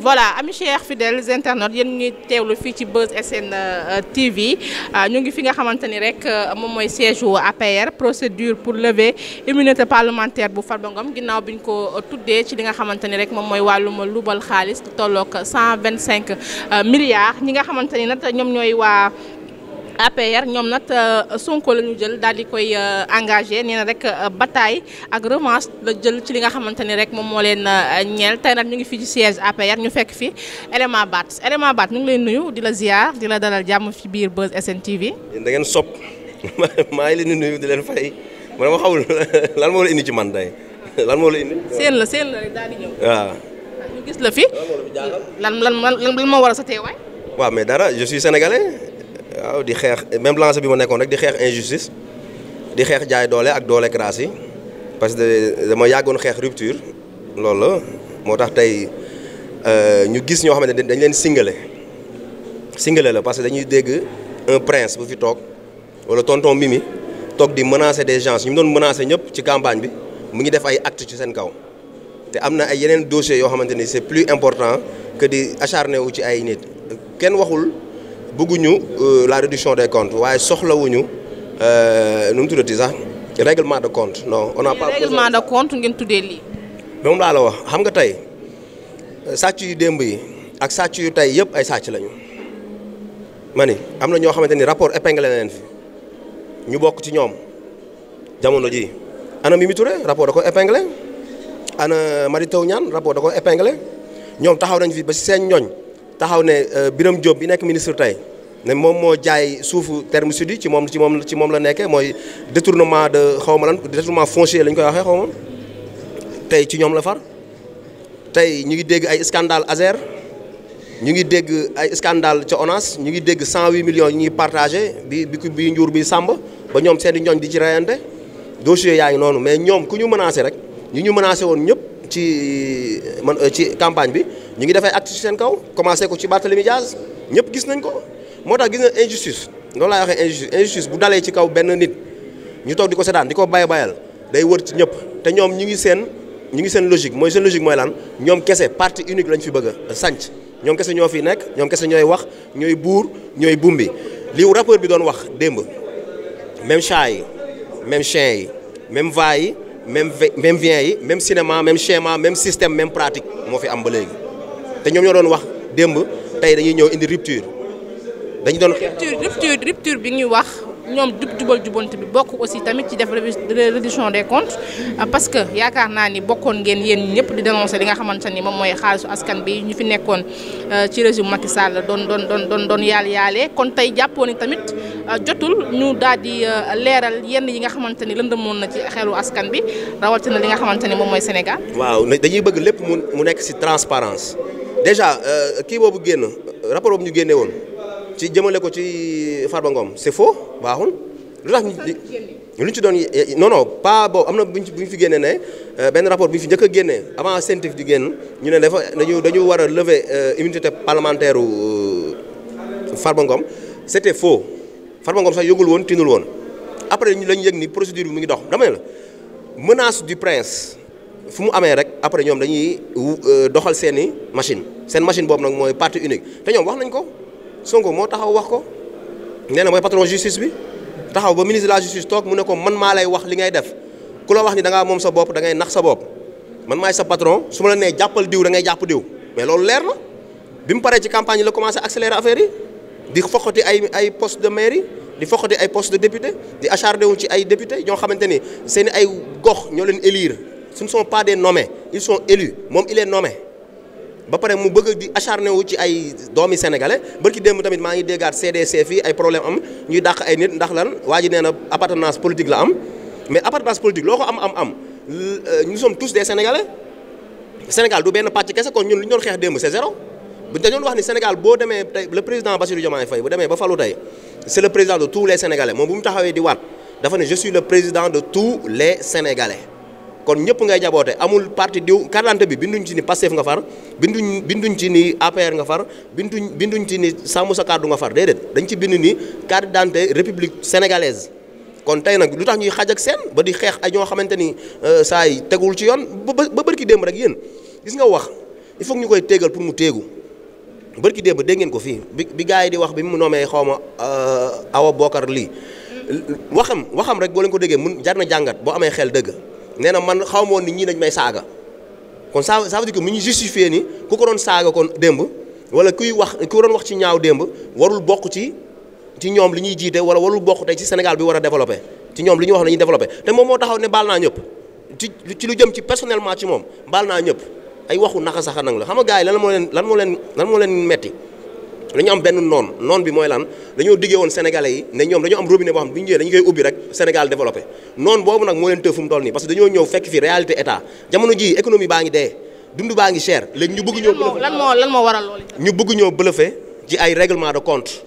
voilà amis chers fidèles internautes yéen ñuy teewlu fii ci Buzz SN TV ñu ngi fi nga xamante ni rek moom mooy siège wu APR procédure pour lever immunité parlementaire bu Farba Ngom ginnaaw bi ñu ko tuddee ci li nga xamante ni rek moom mooy wàllum lubal xaalis tolloog 125 milliards ñi nga xamante ni nag ñoom ñooy waa APR ñoom nag Sonko la ñu jël daal di koy engagé nee na rek bataille ak revanche la jël ci li nga xamante ni rek moom moo leen ñeel tey nag ñu ngi fii ci siège APR ñu fekk fi Elément Bat ñu ngi leen nuyu di la ziar di la dalal jàmm fi biir Buzz SN TV. da ngeen sopp maa ngi leen di nuyu di leen fay man ma xawul lan moo la indi ci man tey lan moo la indi. seen la rek daal di ñëw. waaw. ñu gis la fi. lan moo waral sa teewaay. waaw mais dara je suis sénégalais. waaw di xeex même lancé bi ma nekkoon rek di xeex injustice di xeex jaay doole ak doole grâce yi parce que dama yàggoon xeex rupture loolu la moo tax tey ñu gis ñoo xamante ne dañ leen singale la parce que dañuy dégg un prince bu fi toog wala tonton Mimi toog di menacer des gens ñu mu doon menacer ñëpp ci campagne bi mu ngi def ay actes ci seen kaw te am na ay yeneen dossiers yoo xamante ni c'est plus important que di acharné wu ci ay nit kenn waxul. bëgguñu la réduction des comptes waaye soxlawuñu nu mu tuddati sax règlement de compte non on n'a pas règlement de compte ngeen tuddee lii. moom laa la wax xam nga tey sàcc yu démb yi ak sàcc yu tey yëpp ay sàcc lañu ma ni am na ñoo xamante ni rapport épinglé na leen fi ñu bokk ci ñoom jamono ji ana Mimi Touré rapport da ko épinglé ana Mary Teuw Niane rapport da ko épinglé ñoom taxaw nañ fi ba si seen ñooñ taxaw ne Birame Diop bi nekk ministre tey ne moom moo jaay suufu terme sud yi ci moom la nekkee mooy détournement de xaw ma lan détournement foncier lañ koy waxee xaw ma tey ci ñoom la far tey ñu ngi dégg ay scandale Azer ñu ngi dégg ay scandale ca ONAS ñu ngi dégg 108 millions yi ñuy partagé bi njuur bi sàmb ba ñoom seen i ñooñ di ci reyante dossier yaa ngi noonu mais ñoom ku ñu menacé rek ñu menacé woon ñëpp ci campagne bi ñu ngi defay acte ci seen kaw commencé ko ci Barthélémy Diaz ñëpp gis nañ ko moo tax gis na injustice loolu laay waxee injustice bu dalee ci kaw benn nit ñu toog di ko seetaan di ko bayal day wër ci ñëpp te ñoom ñu ngi seen logique mooy lan ñoom kese parti unique lañ fi bëgg a sànc ñoom kese ñoo fi nekk ñoom kese ñooy wax ñooy buur ñooy bumbi li rappeur bi doon wax démb même chat yi même chien yi même va yi même vient yi même cinéma même schéma même système même pratique moo fi am ba léegi te ñoom ñoo doon wax démb tey dañuy ñëw indi rupture dañu doon rupture bi ñuy wax ñoom jubante bi bokk aussi tamit ci def réduction des comptes parce que yaakaar naa ni bokkoon ngeen yéen ñëpp di dénoncer li nga xamante ni moom mooy xaalisu askan bi ñu fi nekkoon ci régime Macky Sall doon yaale kon tey jàppoo ni tamit jotul ñu daal di leeral yenn yi nga xamante ni lëndëmoon na ci xelu askan bi rawatina li nga xamante ni moom mooy Sénégal. waaw dañuy bëgg lépp mu nekk ci transparence déjà kii boobu génn rapport boobu ñu génne woon. ci jëmale ko ci Farba Ngom c'est faux baaxul lu tax ñu ci doon non pas boobu am na bu ñu fi génnee ne benn rapport bi ñu fi njëkk a génnee avant scientifique di génn ñu ne dañu war a lever immunité parlementaire Farba Ngom c'était faux Farba Ngom sax yëgul woon tinul woon après ñu lañu yëg ni procédure bi mu ngi dox dama ne la menace du prince fu mu amee rek après ñoom dañuy doxal seen machine boobu nag mooy parti unique te ñoom wax nañ ko Sonko moo taxaw wax ko nee na mooy patron justice bi taxaw ba ministre de la justice toog mu ne ko man maa lay wax li ngay def ku la wax ni da ngaa moom sa bopp da ngay nax sa bopp man maay sa patron su ma la nee jàppal diw da ngay jàpp diw mais loolu leer na bi mu paree ci campagne yi la commencé accélérer affaire yi di foqati ay poste de mairie di foqati ay poste de député di acharné wu ci ay député ñoo xamante ni seen ay gox ñoo leen élire ce ne sont pas des nommés ils sont élus moom il est nommé. ba pare mu bëgg di acharné wu ci ay doomi sénégalais barki démb tamit maa ngi déggaat CDC fii ay problème am ñuy dàq ay nit ndax lan waa ji nee na appartenance politique la am mais appartenance politique loo ko am nous sommes tous des sénégalais Sénégal du benn pàcc kese kon ñun lu ñu doon xeex démb c'est zéro bu dañoon wax ni Sénégal boo demee tey le président Bassirou Diomaye Faye bu demee ba falu tey c'est le président de tous les sénégalais moom bu mu taxawee di waat dafa ne je suis le président de tous les sénégalais kon ñëpp ngay jaboote amul parti diw carte d'identité bi binduñ ci ni Pastef nga far binduñ ci ni APR nga far binduñ ci ni Sàmm Sa Kàddu nga far déedéet dañ ci bind ni carte d'identité république sénégalaise kon tey nag lu tax ñuy xaj ak seen ba di xeex ay ñoo xamante ni saa yi tegul ci yoon ba bërki démb rek yéen gis nga wax il faut que ñu koy téegal pour mu téegu bërki démb dégg ngeen ko fii bi gars yi di wax bi mu nommé xaw ma Awa Bokar lii waxam rek boo leen ko déggee mun jar na jàngat boo amee xel dëgg nee na man xaw ma woon ni ñii dañ may saaga kon ça veut dire que mu ñu justifié ni ku ko doon saaga kon démb wala ku doon wax ci ñaaw démb warul bokk ci ñoom li ñuy jiite wala warul bokk tey ci Sénégal bi war a développé ci ñoom li ñuy wax la ñuy développé te moom moo taxaw ne baal naa ñëpp ci lu jëm ci personnellement ci moom baal naa ñëpp ay waxu naka saxa nag la xam nga gars yi lan moo leen metti dañu am benn noon bi mooy lan dañoo diggee woon sénégalais yi ne ñoom dañoo am robinet boo xam ne bu ñu ñëwee dañu koy ubbi rek Sénégal développé noonu boobu nag moo leen tëf fu mu toll nii parce que dañoo ñëw fekk fi réalité état jamono ji économie baa ngi dee dund baa ngi cher léegi ñu bëgg ñoo lan moo waral loolu ñu bëgg ñoo bluffé ci ay règlement de compte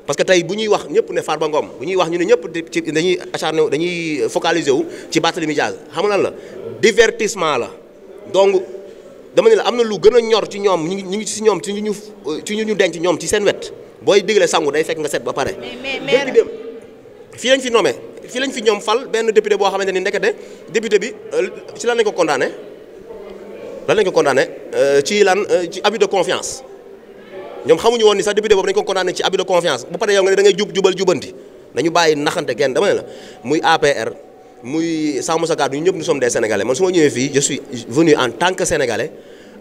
parce que tey bu ñuy wax ñëpp ne Farba Ngom bu ñuy wax ñu ne ñëpp ci dañuy acharné dañuy focaliser wu ci Barthélémy Dias xam nga lan la divertissement la donc dama ne la am na lu gën a ñor ci ñoom ñu ngi ci ñoom ci ñu denc ñoom ci seen wet booy digle sangu day fekk nga set ba pare. mais dem fii lañ fi nommé fii lañ fi ñoom fal benn député boo xamante ni ndekete député bi ci lan lañ ko condamné ci abus de confiance ñoom xamuñu woon ni sax député boobu dañ ko condamné ci abus de confiance ba pare yow nga ne da ngay jubal jubanti nañu bàyyi naxante kenn dama ne la muy APR. muy Sàmm Sa Kàddu ñu ñëpp nous sommes des sénégalais man su ma ñëwee fii je suis venu en tant que sénégalais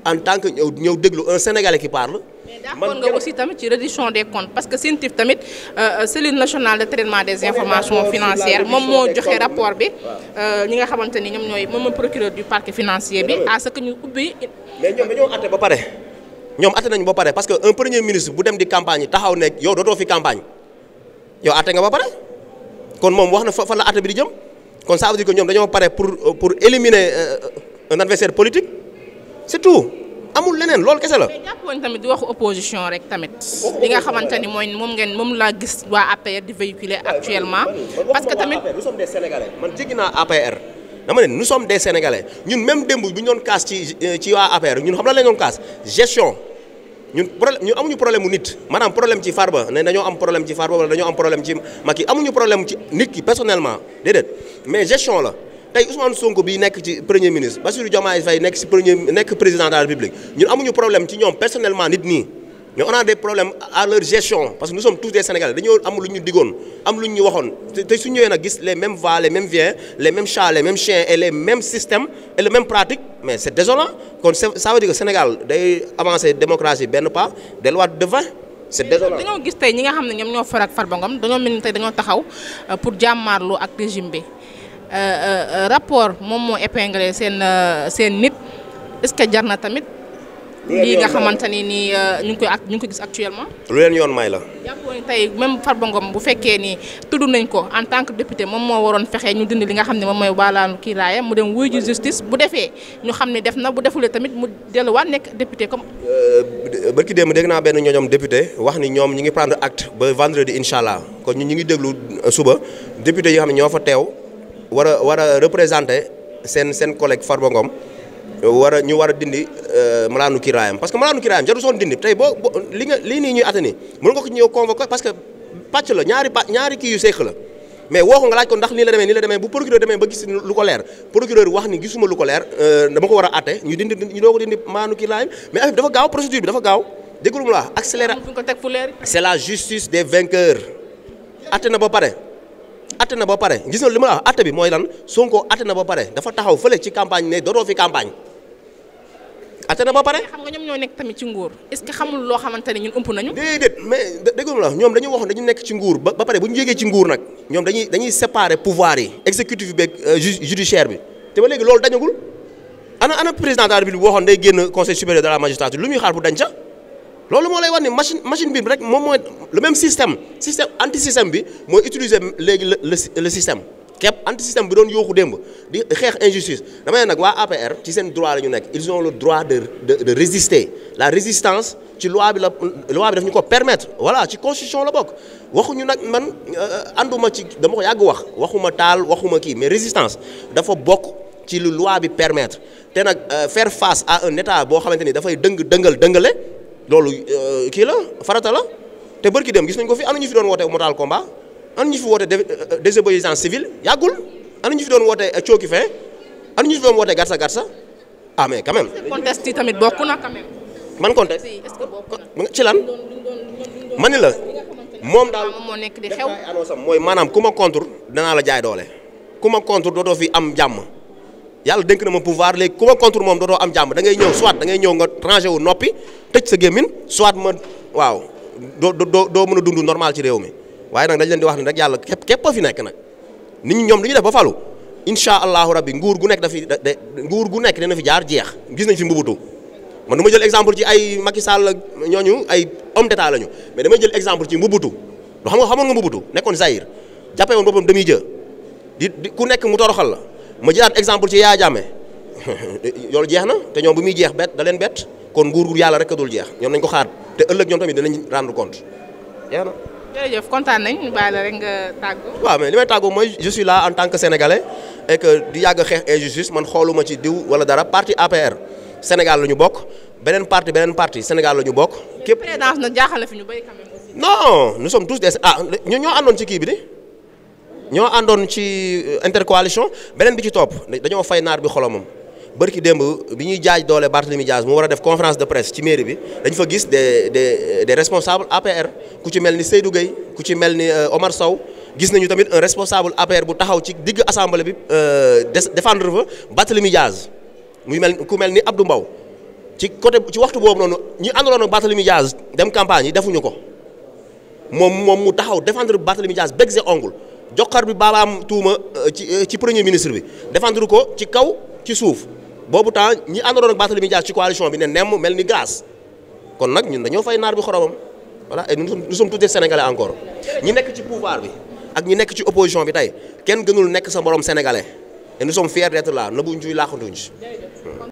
en tant que ñëw déglu un sénégalais qui parle. mais d'accord nga aussi tamit ci reddition des comptes parce que CENTIF tamit cellule nationale de traitement des informations financières moom moo joxe rapport bi ñi nga xamante ni moom mooy procureur du parquet financier bi à ce que ñu ubbi. mais ñoom dañoo atte ba pare ñoom atte nañu ba pare parce que un premier ministre bu dem di campagne taxaw nekk yow dootoo fi campagne yow atte nga ba pare kon moom wax na fa la atte bi di jëm. kon ça veut dire que ñoom dañoo pare pour éliminer un adversaire politique c'est tout amul leneen loolu kese la. mais jàppoon tamit di waxu opposition rek tamit li nga xamante ni mooy moom laa gis waa APR di véhiculer actuellement. parce que tamit nous sommes des sénégalais man jéggi naa APR dama ne nous sommes des sénégalais ñun même démb bu ñu doon kaas ci waa APR ñun xam la lañ doon kaas gestion. ñun amuñu problème mu nit maanaam problème ci Farba ne dañoo am problème ci Farba wala dañoo am problème ci Macky amuñu problème ci nit ki personnellement déedéet mais gestion la tey Ousmane Sonko bi nekk ci premier ministre Bassirou Diomaye Faye nekk président de la République ñun amuñu problème ci ñoom personnellement nit nii mais on a des problèmes à leur gestion parce que nous sommes tous des Sénégalais dañoo am lu ñu digoon am lu ñu waxoon te su ñëwee nag gis les mêmes va les mêmes vient les mêmes chats les mêmes chiens et les mêmes systèmes et les mêmes pratiques mais c'est désolant kon ça veut dire que Sénégal day avancer démocratie benn pas delluwaat devant c'est désolant. dañoo gis tey ñi nga xam ne ñoom ñoo far ak Farba Ngom dañoo mel ni tey dañoo taxaw pour jàmmaarloo ak régime bi rapport moom moo épinglé seen nit est-ce que jar na tamit. lii nga xamante ni nii ñu ngi ko gis actuellement. lu leen yoon may la. jàppoo ni tey même Farba Ngom bu fekkee ni tudd nañ ko en tant que député moom moo waroon fexe ñu dindi li nga xam ne moom mooy wàllaanu kiiraaya mu dem wuyu ji justice bu defee ñu xam ne def na bu defulee tamit mu delluwaat nekk député comme. barki démb dégg naa benn ñoom député wax ni ñoom ñi ngi prendre acte ba vendredi incha allah kon ñun ñi ngi déglu suba député yi nga xam ne ñoo fa teew war a représenter seen collègue Farba Ngom. ñu war a dindi malaanu kiraayam parce que malaanu kiraayam jarul soon dindi tey lii nii ñuy atte nii mën nga ko ñëw convoqué parce que pàcc la ñaari kii yu seeq la mais woo ko nga laaj ko ndax nii la demee bu procureur demee ba gis lu ko leer procureur wax ni gisuma lu ko leer dama ko war a atte ñu doo ko dindi malaanu kiraayam mais affaire bi dafa gaaw procédure bi dafa gaaw déggul mu la accéléré c'est la justice des vainqueurs atte na ba pare gis nga li ma la wax atte bi mooy lan Sonko atte na ba pare dafa taxaw fële ci campagne ne dootoo fi campagne atte na ba pare. xam nga ñoom ñoo nekk tamit ci nguur est-ce que xamul loo xamante ne ñun ëmp nañu. déedéet mais dégg nga la ñoom dañu waxoon dañu nekk ci nguur ba pare bu ñu yégee ci nguur nag ñoom dañuy séparer pouvoir yi exécutif bi ak judiciaire bi te ba léegi loolu dañagul ana président de la République waxoon day génn conseil supérieur de la magistrature lu ñuy xaar pour dañ ca loolu moo lay wax ni machine bi rek moom mooy le même système anti système bi mooy utiliser léegi le système képp anti système bi doon yooxu démb di xeex injustice dama ne nag waa APR ci seen droit la ñu nekk ils ont le droit de résister la résistance ci loi bi daf ñu ko permettre voilà ci constitution la bokk waxuñu nag man ànduma ci dama ko yàgg waxuma taal waxuma kii mais résistance dafa bokk ci lu loi bi permettre te nag faire face à un état boo xamante ni dafay dëngale loolu kii la farata la te bërki dem gis nañ ko fi ana ñu fi doon woote mortal combat ana ñu fi woote désobéissance civile yàggul ana ñu fi doon woote cooki fin ana ñu fi doon woote gatsa ah mais quand même. contexte yi tamit bokk na quand même. man contexte est-ce que bokk na. ci lan ma ni la moom daal moo nekk di xew. annonce am mooy maanaam ku ma contre danaa la jaay doole ku ma contre dootoo fi am jàmm yàlla dénk na ma pouvoir léegi ku ma contre moom dootoo am jàmm da ngay ñëw soit da ngay ñëw nga rangé wu noppi tëj sa gémmin soit ma waaw doo mën a dund normal ci réew mi waaye nag dañ leen di wax ni rek yàlla képp a fi nekk nag nit ñi ñoom li ñu def ba falu incha allahu rabbi nguur gu nekk nguur gu nekk dina fi jaar jeex gis nañ fi mbubutu man du ma jël exemple ci ay Macky Sall ñooñu ay homme d'état lañu mais damay jël exemple ci mbubutu loo xam nga xamoon nga mbubutu nekkoon Zaïre jàppee woon boppam demi jë di ku nekk mu toroxal la ma jëlaat exemple ci Yaya Jammeh loolu jeex na te ñoom bu muy jeex da leen bett kon nguur gu yàlla rek a dul jeex ñoom nañ ko xaar te ëllëg ñoom tamit dinañ rendre compte jeex na. jërëjëf kontaan nañ ñu bàyyi la rek nga tàggoo. waaw mais li may tàggoo mooy je suis là en tant que sénégalais et que di yàgg a xeex injustice man xooluma ci diw wala dara parti APR Sénégal la ñu bokk beneen parti Sénégal la ñu bokk. képp présidence nag jaaxal na fi ñu bëri quand même aussi. non nous sommes tous des ñoo àndoon ci kii bi de ñoo àndoon ci intercoalition beneen bi ci topp dañoo fay naar bi xolomam bërki démb bi ñuy jaaj doole Barthélémy Dias mu war a def conférence de presse ci mairie bi dañ fa gis des responsables APR ku ci mel ni Seydou Gueye ku ci mel ni Omar Sow gis nañu tamit un responsable APR bu taxaw ci digg assemblée bi défendre fa Barthélémy Dias muy ku mel ni Abdou Mbow ci waxtu boobu noonu ñi àndaloon ak Barthélémy Dias dem campagne yi defuñu ko moom mu taxaw défendre Barthélémy Dias bec et ongle joxar bi baabaam tuuma ci premier ministre bi défendre ko ci kaw ci suuf boobu temps ñi àndaloon ak Barthélémy Dias ci coalition bi ne nemm mel ni glace kon nag ñun dañoo fay naar bi xoromam voilà et nous sommes tous des sénégalais encore ñi nekk ci pouvoir bi ak ñi nekk ci opposition bi tey kenn gënul nekk sa morom sénégalais et nous sommes fiers d'être là na buñ ciy laaxantuñ